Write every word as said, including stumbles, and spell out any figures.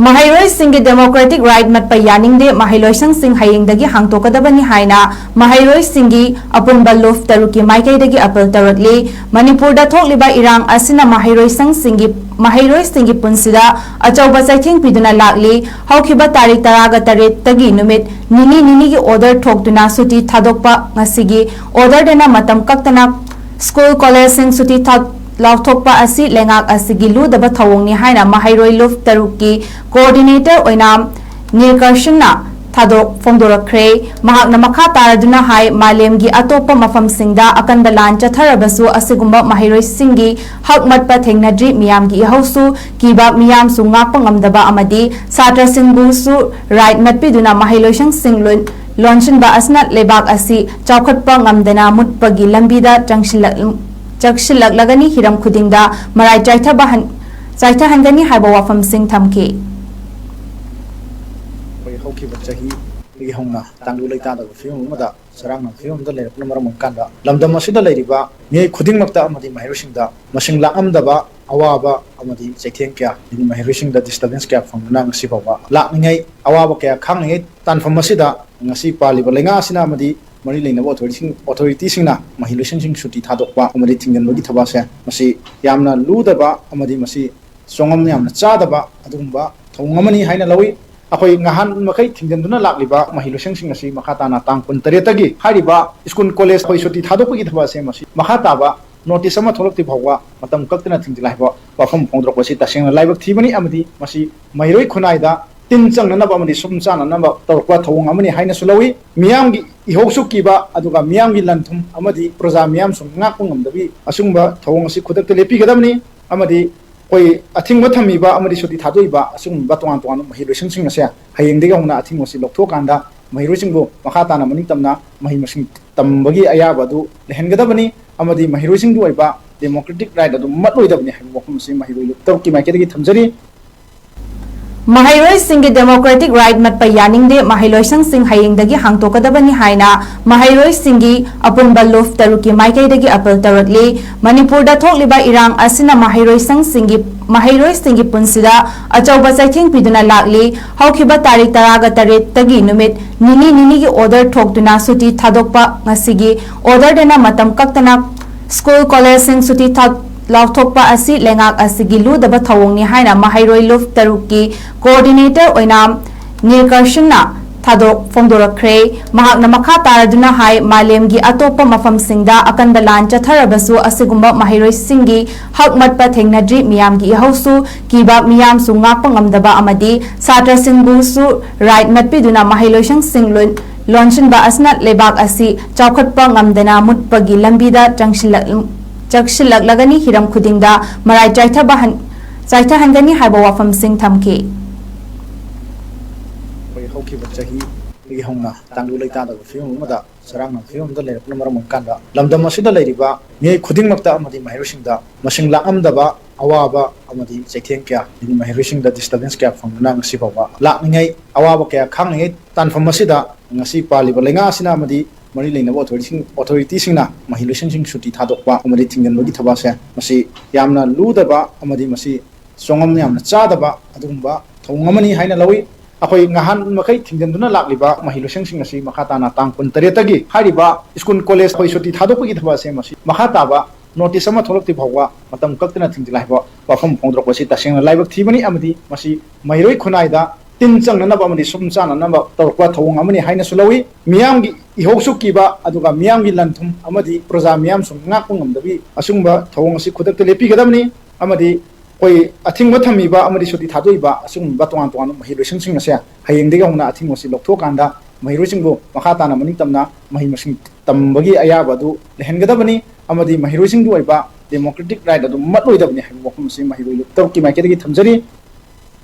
ꯃꯍꯩꯔꯣꯏꯁꯤꯡꯒꯤ democratic right ꯃꯠꯄ ꯌꯥꯅꯤꯡꯗꯦ, ꯃꯍꯩꯂꯣꯏꯁꯪꯁꯤꯡ ꯍꯌꯦꯡꯗꯒꯤ ꯍꯥꯡꯗꯣꯛꯀꯗꯕꯅꯤ ꯍꯥꯏꯅ ꯃꯍꯩꯔꯣꯏꯁꯤꯡꯒꯤ ꯑꯄꯨꯟꯕ ꯂꯨꯞ ꯇꯔꯨꯛꯀꯤ ꯃꯥꯏꯀꯩꯗꯒꯤ ꯑꯄꯤꯜ ꯇꯧꯔꯛꯂꯤ꯫ ꯃꯅꯤꯄꯨꯔꯗ ꯊꯣꯛꯂꯤꯕ ꯏꯔꯥꯡ ꯑꯁꯤꯅ ꯃꯍꯩꯔꯣꯏꯁꯪꯁꯤꯡꯒꯤ, ꯃꯍꯩꯔꯣꯏꯁꯤꯡꯒꯤ ꯄꯨꯟꯁꯤꯗ ꯑꯆꯧꯕ ꯆꯩꯊꯦꯡ ꯄꯤꯗꯨꯅ ꯂꯥꯛꯂꯤ꯫ ꯍꯧꯈꯤꯕ ꯇꯥꯔꯤꯛ ꯇꯔꯥꯒ ꯇꯔꯦꯠꯇꯒꯤ ꯅꯨꯃꯤꯠ ꯅꯤꯅꯤ ꯅꯤꯅꯤꯒꯤ order ꯊꯣꯛꯇꯨꯅ ꯁꯨꯇꯤ ꯊꯥꯗꯣꯛꯄ, ꯉꯁꯤꯒꯤ orderꯗꯅ ꯃꯇꯝ ꯀꯛꯇꯅ school collegeꯁꯤꯡ ꯁꯨꯇꯤ ꯊꯥ-, ꯂꯥꯎꯊꯣꯛꯄ ꯑꯁꯤ ꯂꯩꯉꯥꯛ ꯑꯁꯤꯒꯤ ꯂꯨꯗꯕ ꯊꯧꯑꯣꯡꯅꯤ ꯍꯥꯏꯅ ꯃꯍꯩꯔꯣꯏ ꯂꯨꯞ ꯇꯔꯨꯛꯀꯤ coordinator ꯑꯣꯏꯅ ꯅꯤꯔꯀꯔꯁꯟꯅ ꯊꯥꯗꯣꯛ ꯐꯣꯡꯗꯣꯔꯛꯈ꯭ꯔꯦ꯫ ꯃꯍꯥꯛꯅ ꯃꯈꯥ ꯇꯥꯔꯗꯨꯅ ꯍꯥꯏ, ꯃꯥꯂꯦꯝꯒꯤ ꯑꯇꯣꯞꯄ ꯃꯐꯝꯁꯤꯡꯗ ꯑꯀꯟꯕ ꯂꯥꯟ ꯆꯠꯊꯔꯕꯁꯨ ꯑꯁꯤꯒꯨꯝꯕ ꯃꯍꯩꯔꯣꯏꯁꯤꯡꯒꯤ ꯍꯛ ꯃꯠꯄ ꯊꯦꯡꯅꯗ꯭ꯔꯤ꯫ ꯃꯤꯌꯥꯝꯒꯤ ꯏꯍꯧꯁꯨ ꯀꯤꯕ, ꯃꯤꯌꯥꯝꯁꯨ ꯉꯥꯛꯄ ꯉꯝꯗꯕ ꯑꯃꯗꯤ ꯁꯥꯇ꯭ꯔꯁꯤꯡꯕꯨꯁꯨ right ꯃꯠꯄꯤꯗꯨꯅ ꯃꯍꯩꯂꯣꯏꯁꯪꯁꯤꯡ ꯂꯣꯏ-, ꯂꯣꯟꯁꯤꯟꯕ ꯑꯁꯤꯅ ꯂꯩꯕꯥꯛ ꯑꯁꯤ ꯆꯥꯎꯈꯠꯄ ꯉꯝꯗꯅ ꯃꯨꯠꯄꯒꯤ ꯂꯝꯕꯤꯗ ꯆꯪꯁꯤꯜꯂꯛ-, ꯆꯪꯁꯤꯜꯂꯛꯂꯒꯅꯤ꯫ ꯍꯤꯔꯝ ꯈꯨꯗꯤꯡꯗ ꯃꯔꯥꯏ ꯆꯥꯏꯊꯕ ꯍꯟ-, ꯆꯥꯏꯊꯍꯟꯒꯅꯤ ꯍꯥꯏꯕ ꯋꯥꯐꯝꯁꯤꯡ ꯊꯝꯈꯤ꯫ ꯑꯩꯈꯣꯏ ꯍꯧꯈꯤꯕ ꯆꯍꯤꯗꯒꯤ ꯍꯧꯅ ꯇꯥꯡꯂꯨ ꯂꯩꯇꯥꯗꯕ ꯐꯤꯕꯝ ꯑꯃꯗ, ꯆꯔꯥꯡꯅꯕ ꯐꯤꯕꯝ ꯑꯃꯗ ꯂꯩꯔꯛꯄꯅ ꯃꯔꯝ ꯑꯣꯏꯔꯀꯥꯟꯗ, ꯂꯝꯗꯝ ꯑꯁꯤꯗ ꯂꯩꯔꯤꯕ ꯃꯤꯑꯣꯏ ꯈꯨꯗꯤꯡꯃꯛꯇ ꯑꯃꯗꯤ ꯃꯍꯩꯔꯣꯏꯁꯤꯡꯗ ꯃꯁꯤꯡ ꯂꯥꯛꯂꯝꯗꯕ ꯑꯋꯥꯕ ꯑꯃꯗꯤ ꯆꯩꯊꯦꯡ ꯀꯌꯥ, ꯑꯗꯒꯤ ꯃꯍꯩꯔꯣꯏꯁꯤꯡꯗ disturbance ꯀꯌꯥ ꯐꯪꯗꯨꯅ ꯉꯁꯤ ꯐꯥꯎꯕ ꯂꯥꯛꯂꯤꯉꯩ, ꯑꯋꯥꯕ ꯀꯌꯥ ꯈꯥꯡꯂꯤꯉꯩ ꯇꯥꯟꯐꯝ ꯑꯁꯤꯗ ꯉꯁꯤ ꯄꯥꯜꯂꯤꯕ ꯂꯩꯉꯥꯛ ꯑꯁꯤꯅ ꯑꯃꯗꯤ ꯃꯔꯤ ꯂꯩꯅꯕ authorityꯁꯤꯡ, authorityꯁꯤꯡꯅ ꯃꯍꯩꯂꯣꯏꯁꯪꯁꯤꯡ ꯁꯨꯇꯤ ꯊꯥꯗꯣꯛꯄ ꯑꯃꯗꯤ ꯊꯤꯡꯖꯤꯟꯕꯒꯤ ꯊꯕꯛ ꯑꯁꯦ, ꯃꯁꯤ ꯌꯥꯝꯅ ꯂꯨꯗꯕ ꯑꯃꯗꯤ ꯃꯁꯤ ꯆꯣꯡꯉꯝ ꯌꯥꯝꯅ ꯆꯥꯗꯕ ꯑꯗꯨꯒꯨꯝꯕ ꯊꯧꯑꯣꯡ ꯑꯃꯅꯤ ꯍꯥꯏꯅ ꯂꯧꯏ꯫ ꯑꯩꯈꯣꯏ ꯉꯍꯥꯟ ꯃꯈꯩ ꯊꯤꯡꯖꯤꯟꯗꯨꯅ ꯂꯥꯛꯂꯤꯕ ꯃꯍꯩꯂꯣꯏꯁꯪꯁꯤꯡ ꯑꯁꯤ ꯃꯈꯥ ꯇꯥꯅ ꯇꯥꯡ ꯀꯨꯟꯇꯔꯦꯠꯇꯒꯤ ꯍꯥꯏꯔꯤꯕ school college ꯑꯩꯈꯣꯏ ꯁꯨꯇꯤ ꯊꯥꯗꯣꯛꯄꯒꯤ ꯊꯕꯛ ꯑꯁꯦ ꯃꯁꯤ ꯃꯈꯥ ꯇꯥꯕ notice ꯑꯃ ꯊꯣꯛꯂꯛꯇ꯭ꯔꯤ ꯐꯥꯎꯕ ꯃꯇꯝ ꯀꯛꯇꯅ ꯊꯤꯡꯖꯤꯜꯂꯤ ꯍꯥꯏꯕ ꯋꯥꯐꯝ ꯐꯣꯡꯗꯣꯔꯛꯄ ꯑꯁꯤ ꯇꯁꯦꯡꯅ ꯂꯥꯏꯕꯛ ꯊꯤꯕꯅꯤ ꯑꯃꯗꯤ ꯃꯁꯤ ꯃꯍꯩꯔꯣꯏ ꯈꯨꯟꯅꯥꯏꯗ ꯇꯤꯟ ꯆꯪꯅꯅꯕ ꯑꯃꯗꯤ ꯁꯨꯝ ꯆꯥꯅꯅꯕ ꯇꯧꯔꯛꯄ ꯊꯧꯑꯣꯡ ꯑꯃꯅꯤ ꯍꯥꯏꯅꯁꯨ ꯂꯧꯏ꯫ ꯃꯤꯌꯥꯝꯒꯤ ꯏꯍꯧꯁꯨ ꯀꯤꯕ, ꯑꯗꯨꯒ ꯃꯤꯌꯥꯝꯒꯤ ꯂꯟ ꯊꯨꯝ ꯑꯃꯗꯤ ꯄ꯭ꯔꯖꯥ ꯃꯤꯌꯥꯝꯁꯨ ꯉꯥꯛꯄ ꯉꯝꯗꯕꯒꯤ ꯑꯁꯤꯒꯨꯝꯕ ꯊꯧꯑꯣꯡ ꯑꯁꯤ ꯈꯨꯗꯛꯇ ꯂꯦꯞꯄꯤꯒꯗꯕꯅꯤ꯫ ꯑꯃꯗꯤ ꯑꯩꯈꯣꯏ ꯑꯊꯤꯡꯕ ꯊꯝꯃꯤꯕ ꯑꯃꯗꯤ ꯁꯨꯇꯤ ꯊꯥꯗꯣꯛꯏꯕ ꯑꯁꯤꯒꯨꯝꯕ ꯇꯣꯉꯥꯟ ꯇꯣꯉꯥꯟꯕ ꯃꯍꯩ ꯂꯣꯏꯁꯪꯁꯤꯡ ꯑꯁꯦ ꯍꯌꯦꯡꯗꯒꯤ ꯍꯧꯅ ꯑꯊꯤꯡꯕ ꯑꯁꯤ ꯂꯧꯊꯣꯛꯑꯀꯥꯟꯗ ꯃꯍꯩꯔꯣꯏꯁꯤꯡꯕꯨ ꯃꯈꯥ ꯇꯥꯅ ꯃꯅꯤꯡ ꯇꯝꯅ ꯃꯍꯩ ꯃꯁꯤꯡ ꯇꯝꯕꯒꯤ ꯑꯌꯥꯕ ꯑꯗꯨ ꯂꯩꯍꯟꯒꯗꯕꯅꯤ ꯑꯃꯗꯤ ꯃꯍꯩꯔꯣꯏꯁꯤꯡꯒꯤ ꯑꯣꯏꯕ democratic right ꯑꯗꯨ ꯃꯠꯂꯣꯏꯗꯕꯅꯤ ꯍꯥꯏꯕ ꯋꯥꯐꯝ ꯑꯁꯤ ꯃꯍꯩꯔꯣꯏ ꯂꯨꯞ ꯇꯔꯨꯛꯀꯤ ꯃꯥꯏꯀꯩꯗꯒꯤ ꯊꯝꯖꯔꯤ꯫ ꯃꯍꯩꯔꯣꯏꯁꯤꯡꯒꯤ democratic right ꯃꯠꯄ ꯌꯥꯅꯤꯡꯗꯦ, ꯃꯍꯩꯂꯣꯏꯁꯪꯁꯤꯡ ꯍꯌꯦꯡꯗꯒꯤ ꯍꯥꯡꯗꯣꯛꯀꯗꯕꯅꯤ ꯍꯥꯏꯅ ꯃꯍꯩꯔꯣꯏꯁꯤꯡꯒꯤ ꯑꯄꯨꯟꯕ ꯂꯨꯞ ꯇꯔꯨꯛꯀꯤ ꯃꯥꯏꯀꯩꯗꯒꯤ ꯑꯄꯤꯜ ꯇꯧꯔꯛꯂꯤ꯫ ꯃꯅꯤꯄꯨꯔꯗ ꯊꯣꯛꯂꯤꯕ ꯏꯔꯥꯡ ꯑꯁꯤꯅ ꯃꯍꯩꯔꯣꯏꯁꯪꯁꯤꯡꯒꯤ, ꯃꯍꯩꯔꯣꯏꯁꯤꯡꯒꯤ ꯄꯨꯟꯁꯤꯗ ꯑꯆꯧꯕ ꯆꯩꯊꯦꯡ ꯄꯤꯗꯨꯅ ꯂꯥꯛꯂꯤ꯫ ꯍꯧꯈꯤꯕ ꯇꯥꯔꯤꯛ ꯇꯔꯥꯒ ꯇꯔꯦꯠꯇꯒꯤ ꯅꯨꯃꯤꯠ ꯅꯤꯅꯤ ꯅꯤꯅꯤꯒꯤ order ꯊꯣꯛꯇꯨꯅ ꯁꯨꯇꯤ ꯊꯥꯗꯣꯛꯄ, ꯉꯁꯤꯒꯤ orderꯗꯅ ꯃꯇꯝ ꯀꯛꯇꯅ school collegeꯁꯤꯡ ꯁꯨꯇꯤ ꯊꯥ-, ꯂꯥꯎꯊꯣꯛꯄ ꯑꯁꯤ ꯂꯩꯉꯥꯛ ꯑꯁꯤꯒꯤ ꯂꯨꯗꯕ ꯊꯧꯑꯣꯡꯅꯤ ꯍꯥꯏꯅ ꯃꯍꯩꯔꯣꯏ ꯂꯨꯞ ꯇꯔꯨꯛꯀꯤ coordinator ꯑꯣꯏꯅ ꯅꯤꯔꯀꯔꯁꯟꯅ ꯊꯥꯗꯣꯛ ꯐꯣꯡꯗꯣꯔꯛꯈ꯭ꯔꯦ꯫ ꯃꯍꯥꯛꯅ ꯃꯈꯥ ꯇꯥꯔꯗꯨꯅ ꯍꯥꯏ, ꯃꯥꯂꯦꯝꯒꯤ ꯑꯇꯣꯞꯄ ꯃꯐꯝꯁꯤꯡꯗ ꯑꯀꯟꯕ ꯂꯥꯟ ꯆꯠꯊꯔꯕꯁꯨ ꯑꯁꯤꯒꯨꯝꯕ ꯃꯍꯩꯔꯣꯏꯁꯤꯡꯒꯤ ꯍꯛ ꯃꯠꯄ ꯊꯦꯡꯅꯗ꯭ꯔꯤ꯫ ꯃꯤꯌꯥꯝꯒꯤ ꯏꯍꯧꯁꯨ ꯀꯤꯕ, ꯃꯤꯌꯥꯝꯁꯨ ꯉꯥꯛꯄ ꯉꯝꯗꯕ ꯑꯃꯗꯤ ꯁꯥꯇ꯭ꯔꯁꯤꯡꯕꯨꯁꯨ right ꯃꯠꯄꯤꯗꯨꯅ ꯃꯍꯩꯂꯣꯏꯁꯪꯁꯤꯡ ꯂꯣꯏ-, ꯂꯣꯟꯁꯤꯟꯕ ꯑꯁꯤꯅ ꯂꯩꯕꯥꯛ ꯑꯁꯤ ꯆꯥꯎꯈꯠꯄ ꯉꯝꯗꯅ ꯃꯨꯠꯄꯒꯤ ꯂꯝꯕꯤꯗ ꯆꯪꯁꯤꯜꯂꯛ-, ꯆꯪꯁꯤꯜꯂꯛꯂꯒꯅꯤ꯫ ꯍꯤꯔꯝ ꯈꯨꯗꯤꯡꯗ ꯃꯔꯥꯏ ꯆꯥꯏꯊꯕ ꯍꯟ-, ꯆꯥꯏꯊꯍꯟꯒꯅꯤ ꯍꯥꯏꯕ ꯋꯥꯐꯝꯁꯤꯡ ꯊꯝꯈꯤ꯫ ꯑꯩꯈꯣꯏ ꯍꯧꯈꯤꯕ ꯆꯍꯤꯗꯒꯤ ꯍꯧꯅ ꯇꯥꯡꯂꯨ ꯂꯩꯇꯥꯗꯕ ꯐꯤꯕꯝ ꯑꯃꯗ, ꯆꯔꯥꯡꯅꯕ ꯐꯤꯕꯝ ꯑꯃꯗ ꯂꯩꯔꯛꯄꯅ ꯃꯔꯝ ꯑꯣꯏꯔꯀꯥꯟꯗ, ꯂꯝꯗꯝ ꯑꯁꯤꯗ ꯂꯩꯔꯤꯕ ꯃꯤꯑꯣꯏ ꯈꯨꯗꯤꯡꯃꯛꯇ ꯑꯃꯗꯤ ꯃꯍꯩꯔꯣꯏꯁꯤꯡꯗ ꯃꯁꯤꯡ ꯂꯥꯛꯂꯝꯗꯕ ꯑꯋꯥꯕ ꯑꯃꯗꯤ ꯆꯩꯊꯦꯡ ꯀꯌꯥ, ꯑꯗꯒꯤ ꯃꯍꯩꯔꯣꯏꯁꯤꯡꯗ disturbance ꯀꯌꯥ ꯐꯪꯗꯨꯅ ꯉꯁꯤ ꯐꯥꯎꯕ ꯂꯥꯛꯂꯤꯉꯩ, ꯑꯋꯥꯕ ꯀꯌꯥ ꯈꯥꯡꯂꯤꯉꯩ ꯇꯥꯟꯐꯝ ꯑꯁꯤꯗ ꯉꯁꯤ ꯄꯥꯜꯂꯤꯕ ꯂꯩꯉꯥꯛ ꯑꯁꯤꯅ ꯑꯃꯗꯤ ꯃꯔꯤ ꯂꯩꯅꯕ authorityꯁꯤꯡ, authorityꯁꯤꯡꯅ ꯃꯍꯩꯂꯣꯏꯁꯪꯁꯤꯡ ꯁꯨꯇꯤ ꯊꯥꯗꯣꯛꯄ ꯑꯃꯗꯤ ꯊꯤꯡꯖꯤꯟꯕꯒꯤ ꯊꯕꯛ ꯑꯁꯦ, ꯃꯁꯤ ꯌꯥꯝꯅ ꯂꯨꯗꯕ ꯑꯃꯗꯤ ꯃꯁꯤ ꯆꯣꯡꯉꯝ ꯌꯥꯝꯅ ꯆꯥꯗꯕ ꯑꯗꯨꯒꯨꯝꯕ ꯊꯧꯑꯣꯡ ꯑꯃꯅꯤ ꯍꯥꯏꯅ ꯂꯧꯏ꯫ ꯑꯩꯈꯣꯏ ꯉꯍꯥꯟ ꯃꯈꯩ ꯊꯤꯡꯖꯤꯟꯗꯨꯅ ꯂꯥꯛꯂꯤꯕ ꯃꯍꯩꯂꯣꯏꯁꯪꯁꯤꯡ ꯑꯁꯤ ꯃꯈꯥ ꯇꯥꯅ ꯇꯥꯡ ꯀꯨꯟꯇꯔꯦꯠꯇꯒꯤ ꯍꯥꯏꯔꯤꯕ school college ꯑꯩꯈꯣꯏ ꯁꯨꯇꯤ ꯊꯥꯗꯣꯛꯄꯒꯤ ꯊꯕꯛ ꯑꯁꯦ ꯃꯁꯤ ꯃꯈꯥ ꯇꯥꯕ notice ꯑꯃ ꯊꯣꯛꯂꯛꯇ꯭ꯔꯤ ꯐꯥꯎꯕ ꯃꯇꯝ ꯀꯛꯇꯅ ꯊꯤꯡꯖꯤꯜꯂꯦ ꯍꯥꯏꯕ ꯋꯥꯐꯝ ꯐꯣꯡꯗꯣꯔꯛꯄ ꯑꯁꯤ ꯇꯁꯦꯡꯅ ꯂꯥꯏꯕꯛ ꯊꯤꯕꯅꯤ ꯑꯃꯗꯤ ꯃꯁꯤ ꯃꯍꯩꯔꯣꯏ ꯈꯨꯟꯅꯥꯏꯗ ꯇꯤꯟ ꯆꯪꯅꯅꯕ ꯑꯃꯗꯤ ꯁꯨꯝ ꯆꯥꯅꯅꯕ ꯇꯧꯔꯛꯄ ꯊꯧꯑꯣꯡ ꯑꯃꯅꯤ ꯍꯥꯏꯅꯁꯨ ꯂꯧꯏ꯫ ꯃꯤꯌꯥꯝꯒꯤ ꯏꯍꯧꯁꯨ ꯀꯤꯕ, ꯑꯗꯨꯒ ꯃꯤꯌꯥꯝꯒꯤ ꯂꯟ ꯊꯨꯝ ꯑꯃꯗꯤ ꯄ꯭ꯔꯖꯥ ꯃꯤꯌꯥꯝꯁꯨ ꯉꯥꯛꯄ ꯉꯝꯗꯕꯒꯤ ꯑꯁꯤꯒꯨꯝꯕ ꯊꯧꯑꯣꯡ ꯑꯁꯤ ꯈꯨꯗꯛꯇ ꯂꯦꯞꯄꯤꯒꯗꯕꯅꯤ꯫ ꯑꯃꯗꯤ ꯑꯩꯈꯣꯏ ꯑꯊꯤꯡꯕ ꯊꯝꯃꯤꯕ ꯑꯃꯗꯤ ꯁꯨꯇꯤ ꯊꯥꯗꯣꯛꯏꯕ ꯑꯁꯤꯒꯨꯝꯕ ꯇꯣꯉꯥꯟ ꯇꯣꯉꯥꯟꯕ ꯃꯍꯩꯂꯣꯏꯁꯪꯁꯤꯡ ꯑꯁꯦ ꯍꯌꯦꯡꯗꯒꯤ ꯍꯧꯅ ꯑꯊꯤꯡꯕ ꯑꯁꯤ ꯂꯧꯊꯣꯛꯑꯀꯥꯟꯗ ꯃꯍꯩꯔꯣꯏꯁꯤꯡꯕꯨ ꯃꯈꯥ ꯇꯥꯅ ꯃꯅꯤꯡ ꯇꯝꯅ ꯃꯍꯩ ꯃꯁꯤꯡ ꯇꯝꯕꯒꯤ ꯑꯌꯥꯕ ꯑꯗꯨ ꯂꯩꯍꯟꯒꯗꯕꯅꯤ꯫ ꯑꯃꯗꯤ ꯃꯍꯩꯔꯣꯏꯁꯤꯡꯒꯤ ꯑꯣꯏꯕ democratic right ꯑꯗꯨ ꯃꯠꯂꯣꯏꯗꯕꯅꯤ ꯍꯥꯏꯕ ꯋꯥꯐꯝ ꯑꯁꯤ ꯃꯍꯩꯔꯣꯏ ꯂꯨꯞ ꯇꯔꯨꯛꯀꯤ ꯃꯥꯏꯀꯩꯗꯒꯤ ꯊꯝꯖꯔꯤ꯫